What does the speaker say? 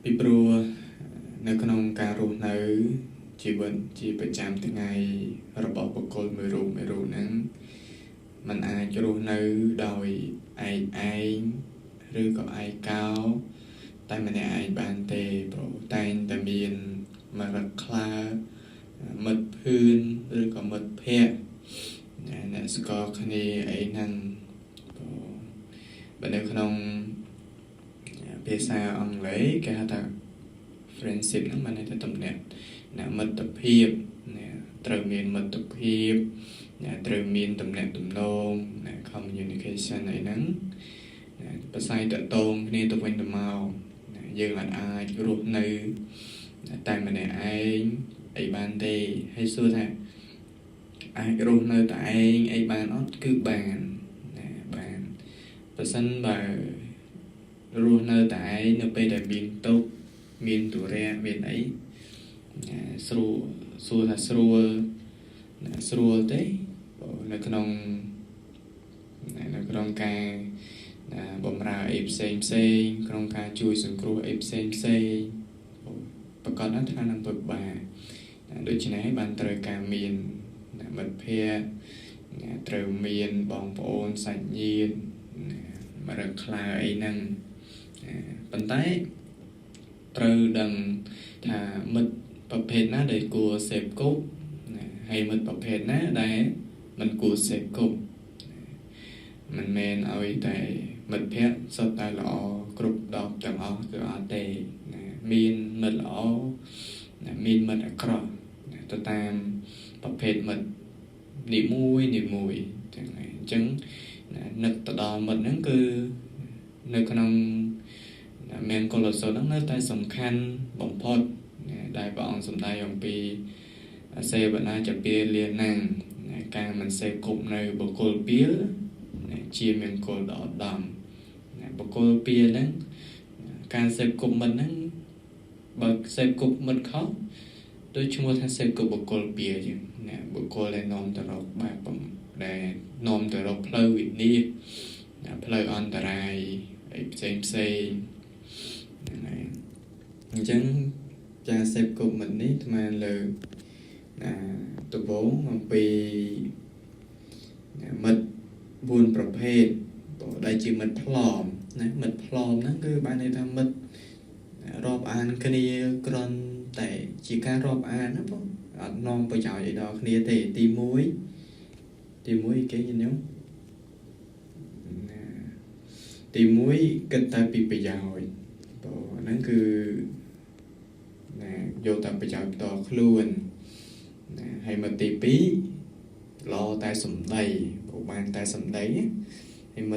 ពីព្រោះនៅក្នុងការរស់នៅជីវិតជាប្រចាំថ្ងៃរបស់បុគ្គលមួយរូបមួយរូបហ្នឹងมันអាចរស់នៅដោយឯកឯងឬក៏ឯកោតែម្នាក់ឯងបានទេព្រោះតែងតែមានមរឹកខ្លាមិត្តភឿនឬក៏មិត្តភក្តិអ្នកស្គាល់គ្នាអីហ្នឹងព្រោះបើនៅក្នុងភាសាអង់គ្លេសគេហៅថា friendship ហ្នឹងមានន័យថាតំណាក់ណាមិត្តភាពណាត្រូវមានមិត្តភាពណាត្រូវមានតំណាក់តំណងណា communication អីហ្នឹងណាប្រស័យតកតងគ្នាទៅវិញទៅមកណាយើងអាចរស់នៅតែម្នាក់ឯងអីបានទេហើយសួរថាអាចរស់នៅតែឯងអីបានអត់គឺបានណាបានបើសិនបើរស់នៅតែឯងនៅពេលដែលមានទុក្ខមានទុរៈមានអីស្រួលសួរថាស្រួលស្រួលទេនៅក្នុងការបំរើអីផ្សេងផ្សេងក្នុងការជួយសង្គ្រោះអីផ្សេងផ្សេងប្រកបណាស់ថានឹងពិបាកដូច្នេះបានត្រូវការមានមិត្តភ័ក្តិត្រូវមានបងប្អូនសាច់ញាតិមរឹកខ្លាអីហ្នឹងប៉ុន្តែត្រូវដឹងថាមិត្តប្រភេទណាដែលគួរសេពគប់ហើយមិត្តប្រភេទណាដែលមិនគួរសេពគប់មិនមែនឲ្យតែមិត្តភ័ក្តិសុទ្ធតែល្អគ្រប់ដប់ទាំងអស់គឺអត់ទេណាមានមិត្តល្អណាមានមិត្តអាក្រក់ណាទៅតាមប្រភេទមិត្តនីមួយនីមួយទាំងហ្នឹងអញ្ចឹងនឹកទៅដល់មិត្តហ្នឹងគឺនៅក្នុងមង្គលសូត្រហ្នឹងនៅតែសំខាន់បំផុតដែលព្រះអង្គសម្ដែងអំពីសេវនាចពាលាណាំងការមិនសេពគប់នៅបុគ្គលពាលជាមង្គលដ៏ឧត្តមបុគ្គលពាលហ្នឹងការសេពគប់មិត្តហ្នឹងបើសេពគប់មិត្តខុសដូចឈ្មោះថាសេពគប់បុគ្គលពាលអញ្ចឹងណាបុគ្គលដែលនាំទៅរកបាបដែលនាំទៅរកផ្លូវវិនាសផ្លូវអន្តរាយអីផ្សេងផ្សេងហ្នឹងហើយអញ្ចឹងការសេពគប់មិត្តនេះអាត្មាលើកណាដំបូងអំពីមិត្ត4ប្រភេទដែលជាមិត្តផ្លอមណាមិត្តផ្លอមហ្នឹងគឺបានន័យថាមិត្តរាប់អានគ្នាគ្រាន់តែជាការរាប់អានណាបងអត់នាំប្រយោជន៍ឲ្យដល់គ្នាទេទី1ទី1គេញញោមណាទី1គិតតែពីប្រយោជន៍បងហ្នឹងគឺណាយកតែប្រយោជន៍ផ្ទាល់ខ្លួនណាហើយមកទី2ល្អតែសម្ដីបើបានតែសម្ដីណា